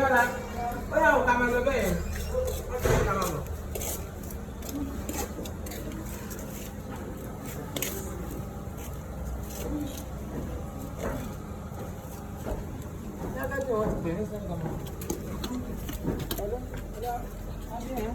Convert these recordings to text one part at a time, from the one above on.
Yọ̀lá, ó yà wò ká máa lọ bẹ́ẹ̀. Wọ́n ti ní ká máa bọ̀. Lágbájá wọ́n ti pè mí sẹ́ni kan mọ́. Hello, hello, Adé ẹ̀.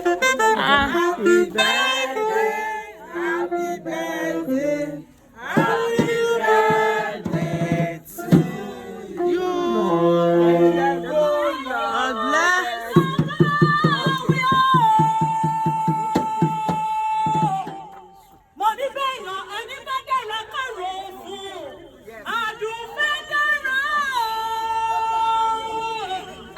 Happy birthday, happy birthday, happy birthday to you. God bless. Mo ní bẹ́ẹ̀ yan ẹni bá dára kárò fún àdùnfẹ́ dára o.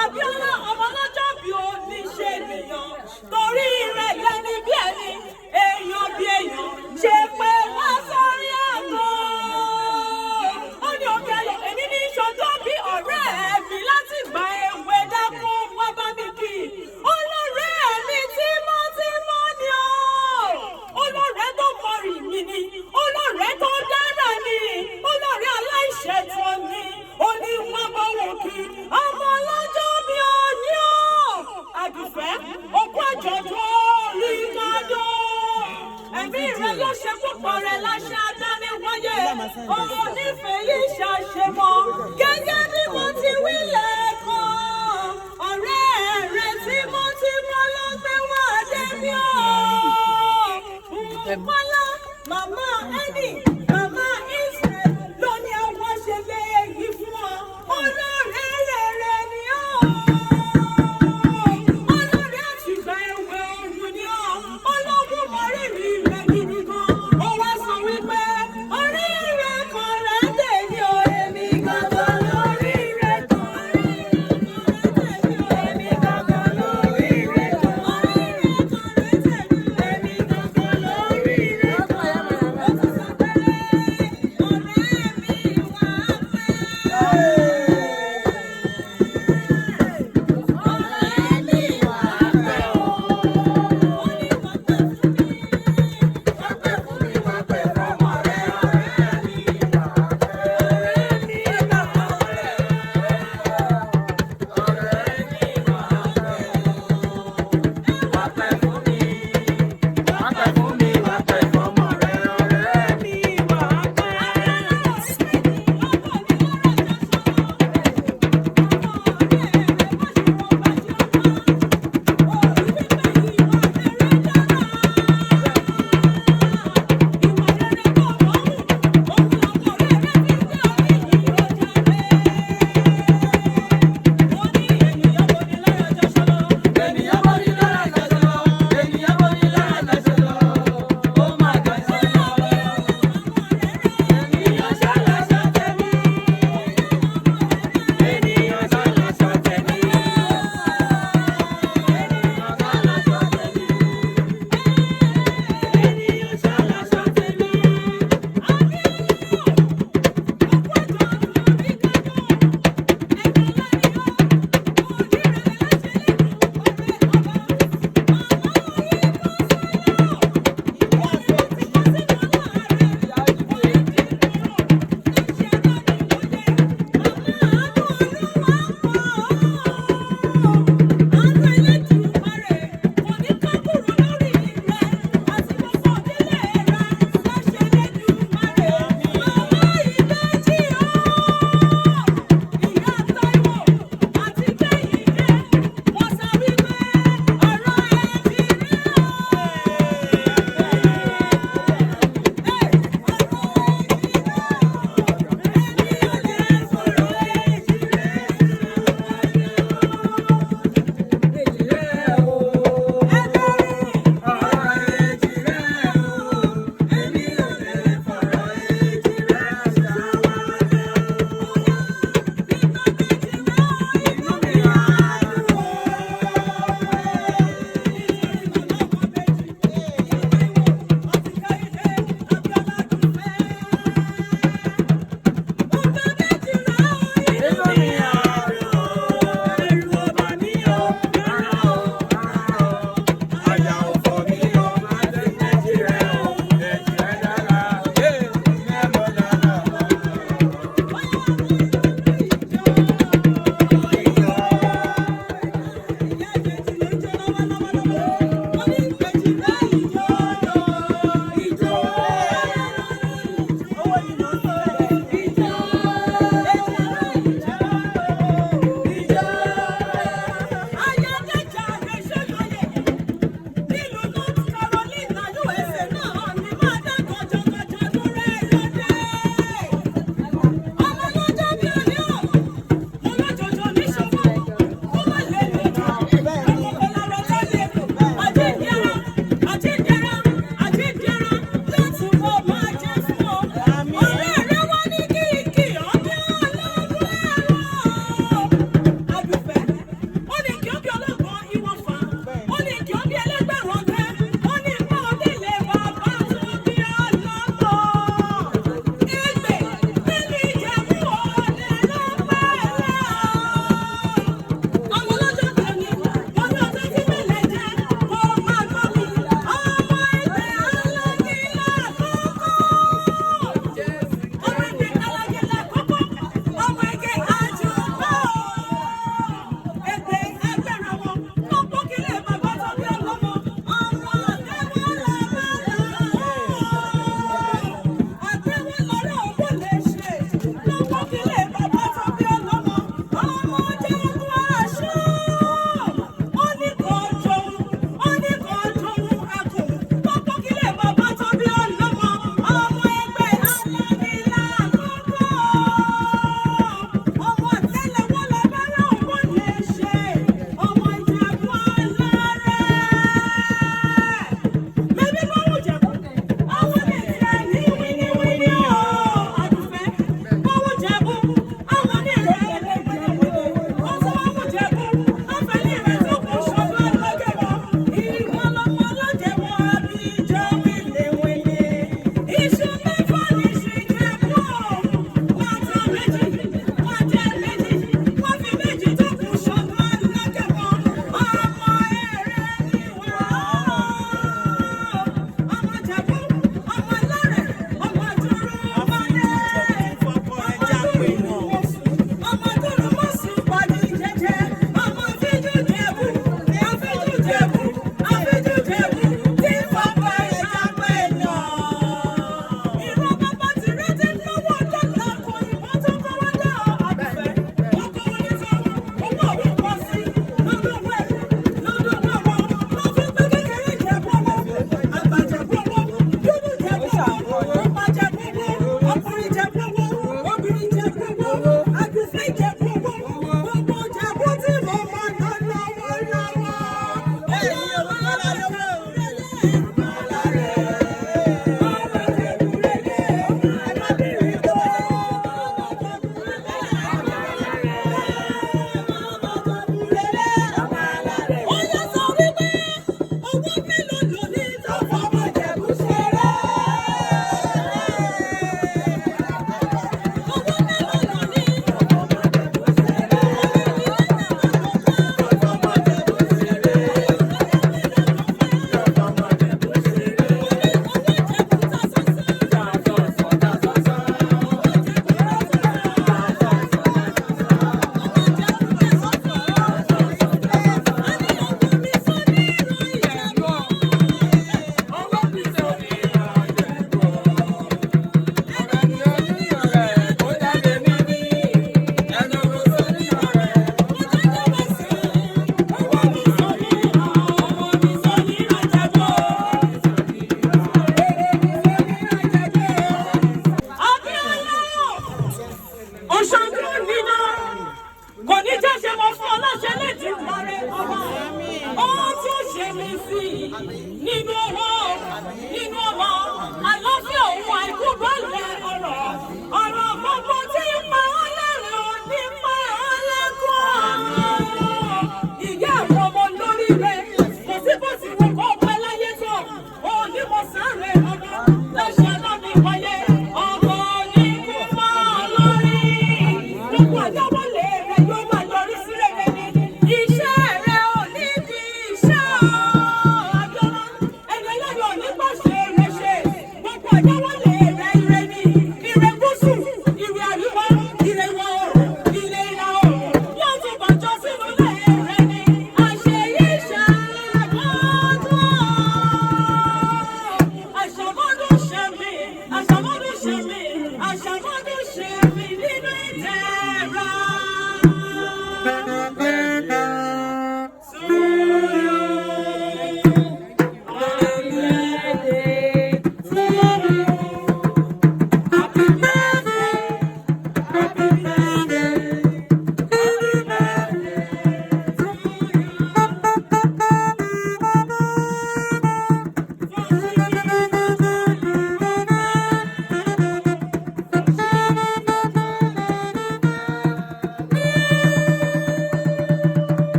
Abíọ́lá ọmọ ọlọ́jọ́ bí o ní ṣe nìyàn torí rẹ̀ lẹ́ni bí ẹni èèyàn bí èèyàn ṣe pé wá sórí àgọ́. Ó ní omi ayọ̀ èmi ní ìṣọjọ́ bí ọ̀rẹ́ mi láti gba ewé dákún wá bá mi kì í. Olórí mi tímọ́tímọ́ ni ó. Olórí tó mọrì mi ni. Olórí tó dára ni. Olórí aláìṣẹ̀tàn ni. Ó ní wọ́n bá wọn kí. Ọmọ ọlọ́jọ́ bí ó ní ó. Àdùfẹ́, okú àjọ̀dún orí kádó. Ẹ̀mí rẹ̀ ló ṣe púpọ̀ rẹ̀ láṣẹ adániwáyé. Ọmọ onífẹ̀ẹ́ yìí ṣàṣemọ́. Gẹ́gẹ́ bí mo ti wí lẹ́ẹ̀kan. Ọ̀rẹ́ rẹ̀ tímọ́tímọ́ ló gbé wá débi o. Bọ́lá, màmá Ẹ́nì, màmá Israel ló ní àwọn ṣe léyìí fún ọ. Olórí rere ni ó. Olórí àtìgbà ẹ̀wẹ̀ òun ni ó. Ológun mọ̀rírì rẹ̀ gidi gan. Ó wá sọ wípé orí rẹ̀ kan rẹ̀ dè ní o èmi gan. Nínú owó, nínú ọmọ, àlàáfíà òun àìkú balẹ̀ ọ̀rọ̀. Ọ̀rọ̀ gbogbo tí ń pa ọ́ lẹ́rìn ò ní pa ọ́ lẹ́kọ̀ọ́. Ìyá àwọn ọmọ lórí rẹ̀ kò sí bó ti wù kó pẹ́ láyé tó. Òní mo sáré ọmọ lẹ́sẹ̀ lọ́mí wáyé. Ọmọ ní kú mọ́ lórí. Gbogbo àjọ